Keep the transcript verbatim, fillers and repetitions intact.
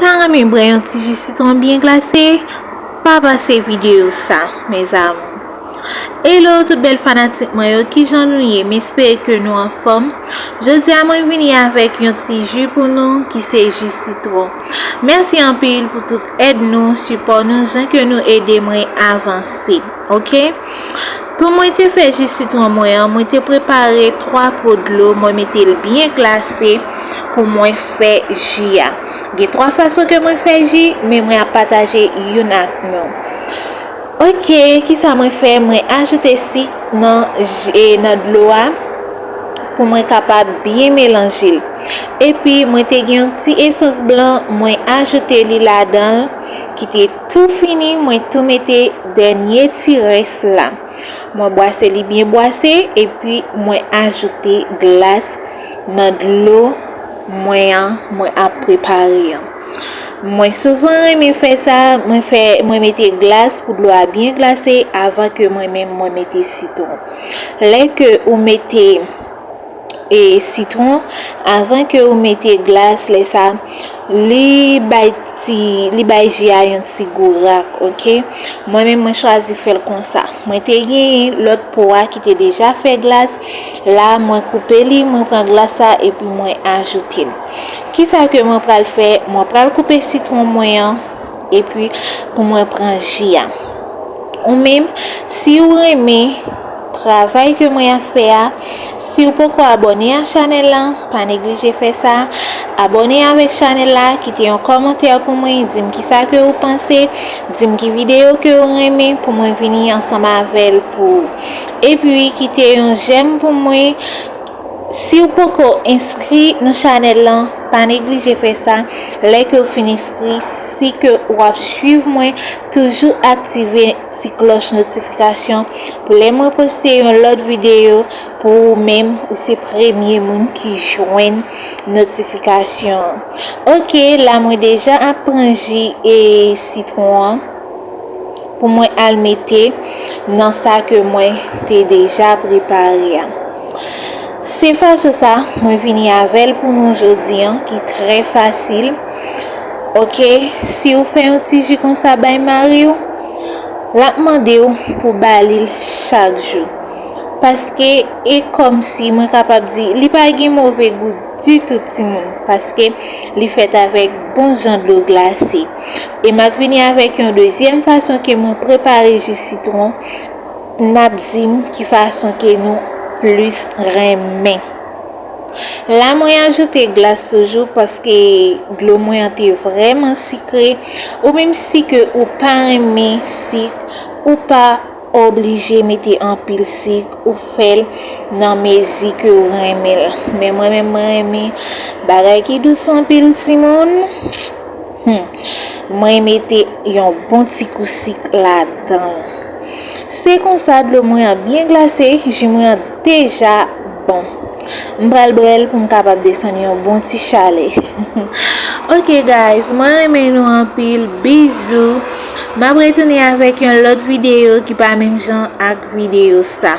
Sa renmen bwè yon ti ji sitwon byen glase? Pa pase videyo sa, mes amours. Hello tout bèl fanatik mwen yo, kijan nou ye? M espere ke nou anfòm. Jodi a mwen vini avèk yon ti ji pou nou ki se ji sitwon. Mèsi anpil pou tout èd nou, sipò nou, jan ke nou ede mwen avanse. Ok? Pou mwen te fè ji sitwon mwen an, mwen te prepare twa po dlo, mwen mete l byen glase pou mwen fè ji a. Gen twa fason ke mwen fè ji, men mwen ap pataje youn ak nou. Ok, kisa mwen fè? Mwen ajoute sik nan nan dlo a pou mwen kapab byen melanje l. Epi mwen te gen yon ti esans blan, mwen ajoute li ladan l, ki te tou fini, mwen tou mete dènye ti rès la. Mwen bwase li byen bwase, epi mwen ajoute glas nan dlo mwen an, mwen ap prepare an. Mwen souvan renmen fè sa, mwen fè, mwen mete glas pou dlo a byen glase avan ke mwen menm mwen mete sitwon. Lè ke ou mete e sitwon, avan ke ou mete glas, lè sa li bay ti, li bay ji a yon ti gou rak, ok? Mwen menm mwen chwazi fè l konsa. Mwen te genyen lòt po a ki te deja fè glas, la mwen koupe li, mwen pran glas sa epi mwen ajoute l. Kisa ke mwen pral fè? Mwen pral koupe sitwon mwen an epi pou mwen pran ji a. Ou menm, si w renmen travay ke mwen ap fè a, si w poko abòne a chanèl lan, pa neglije fè sa. Abòne avèk chanèl la, kite yon kòmantè pou mwen, di m kisa ke ou panse, di m ki videyo ke ou renmen pou mwen vini ansanm avè l pou ou. Epi kite yon jèm pou mwen. Si w poko enskri nan chanèl lan, pa neglije fè sa. Lè ke w fin enskri, si ke w ap swiv mwen, toujou aktive ti klòch notifikasyon pou lè mwen poste yon lòt videyo, pou ou menm ou se premye moun ki jwenn notifikasyon an. Ok, la mwen deja ap pran ji e sitwon an pou mwen al mete nan sa ke mwen te deja prepare a. Se fason sa mwen vini avè l pou nou jodi an, ki trè fasil. Ok, si w fè yon ti ji konsa bay mari w, l ap mande w pou ba li l chak jou. Paske e kòmsi mwen kapab di li pa gen move gou ditou timoun, paske li fèt avèk bon jan dlo glase. E m ap vini avèk yon dezyèm fason ke mwen prepare ji sitwon, n ap di m ki fason ke nou plis renmen. La mwen ajoute glas toujou paske dlo mwen an te vrèman sikre. Ou menm si ke ou pa renmen sik, ou pa oblije mete anpil sik, ou fè l nan mezi ke w renmen l. Men mwen menm mwen renmen bagay ki dous anpil timoun. Hmm. Mwen mete yon bon ti kou sik ladan l. Se konsa dlo mwen an byen glase, ji mwen an deja bon. M pral bwè l pou m kapab desann yon bon ti chalè. Ok guys, mwen renmen nou anpil, bizou. M ap retounen avèk yon lòt videyo ki pa menm jan ak videyo sa.